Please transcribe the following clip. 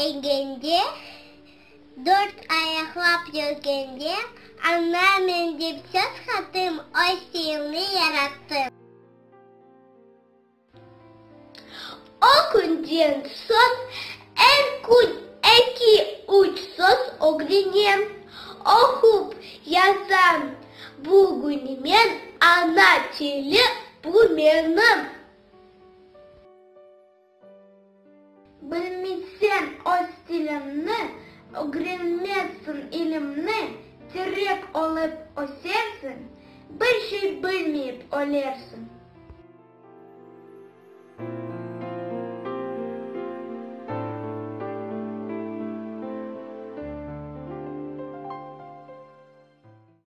degende, Dört ayaqlap yürgende, Ana men dep söz qattım, Öz tilimni yarattım. O künden soñ er kün eki-üç söz ögrenem, oqup yazam. Bugün men ana tili bu menim. Bilmeysen öz tiliñni, ögrenmezsiñ ilimni, Terek olıp ösersiñ, bir şey bilmeyip ölersiñ.